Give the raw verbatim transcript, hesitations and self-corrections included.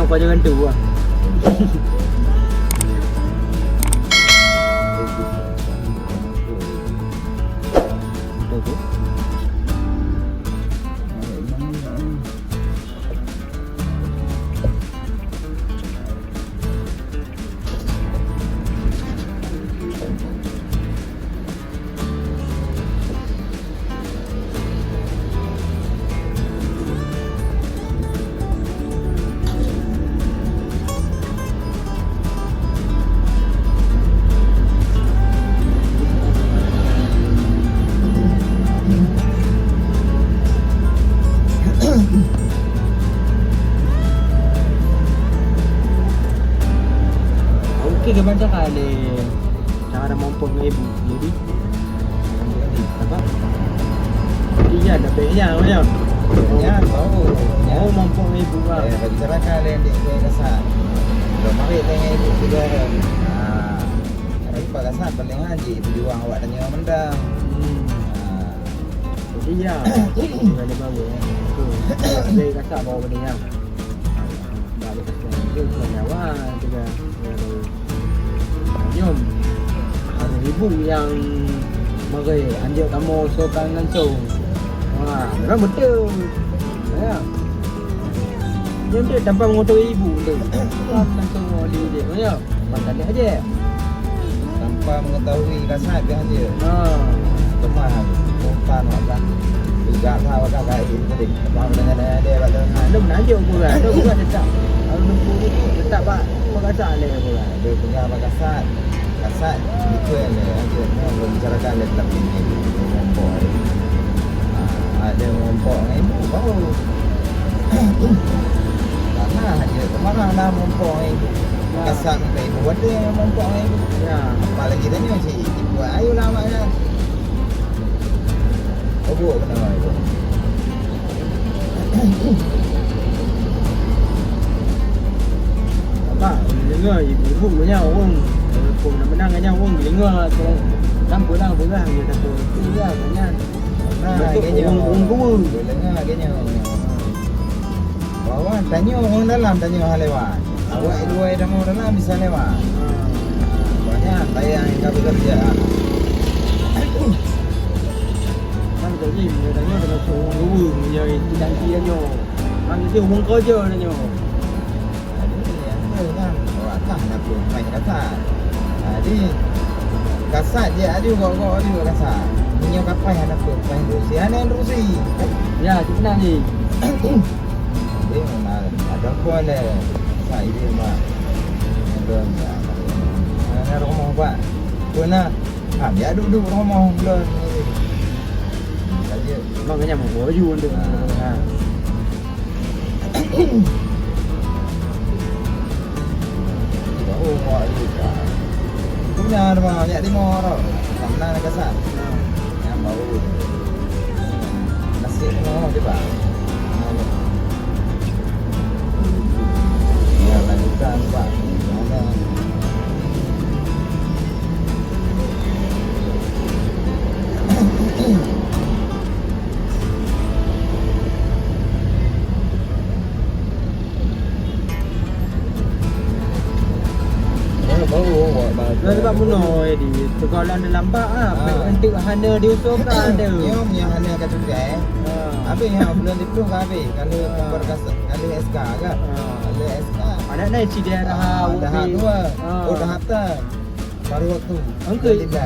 Kau jangan tu ah. Betul tu. Oke, gaban cakap lé. Cara mampu ngon ibu. Jadi, apa? Iya, lebih ya, ya. Ya, tahu. Oh, mampu ngon ibu ah. Eh, bagi cara kalian di saya kasar. Belum mari dengan ibu juga. Ah, tapi Pak Kasar paling haji berjuang awak tanya mendang. Hmm. Ah. Jadi ya, ada baru ya. Tu, saya kasar bawa benda yang. Bak lepas tu, tu, tu, nyawa, tu dah. Nyoe, harôh ibu nyang magai anjeuk kamoe soe ka nganco. Wah, memang beutôi. Ya. Nyoe tu tanpa mengetahui ibu tu. Kan nganco ngon dia je, ya. Bukan tadi aja. Tanpa mengetahui kasat dia aja. Ha. Lemah, spontan, makan. Tidak tahu, tak kait tadi. Lepas mendengar dia, dia, dia, dia. Ada menanjung pun kan. Ada pun kan tetap. Kalau nampak tu, tetap bak, bak kasat leh pun kan. Dia punya bak kasat. Kasat, itu yang dia, yang dia, yang dia bicarakan dia dalam ini. Ngompol. Ha, ada ngompol dengan ibu, baru. Karena hanya kemana dah ngompol dengan ibu. Ya. Kasat minta ibu, ada yang ngompol dengan ibu. Ya. Apalagi tanya cik, ibu, ayolah, Mak, ya. Oh, bu, kenapa ibu? Apa? Deungoe ibu-ibu nyan ureueng, walaupun na meunan nyan ureueng deungoe, kan pulang peugah, ya, takut. Iya, kan. Nah, betul, lagèe nyoe. Ureueng, ureueng tua. Deungoe lagèe nyoe. Bahwa tanyoe ureueng dalam, tanyoe hana lewat. Awak luwa tanyoe dalam bisa lewat. Banyak saya yang ka bekerja. Kan jadi, tanyoe dalam ureueng tua, yang tidak kira nyoe. Kan jadi ureueng kerja tanyoe. Jadi, ya, betul kan? Awak kan dapur main kasar. Jadi, kasar je, aduh, gok-gok, aduh, kasar. Meunyoe kapai hana pun, main rusi. Hana rusi. Ya, tu benar ni. Jadi, memang ada pun le. Sa ini mak. Belum, ya. Hana rumoh, Pak. Pernah. Ha, biar duduk rumoh belum. Saja. Memang kenyang mau baju tu. Ha. Ha. Baru buat lagi. Punya ada bang, nyak lima orang. Mana nak kasar? Yang baru. Nasib semua dia bang. Ya, lanjutkan, Pak. Mana? Nah, baru awak belajar. Nah, sebab bunoe di pergaulan dalam bak ah, ah. Untuk hana diusulkan tu. Nyoe nyang hana ka cukai. Ah. Habis nyang bulan diplôme ka habis. Kalau ah. Pemberkas-, kalau S K kan. Ah. Kalau S K. Anak naik si daerah ah, dah tu. Ah. Oh, dah tu. Baru waktu. Angkat. Tiga.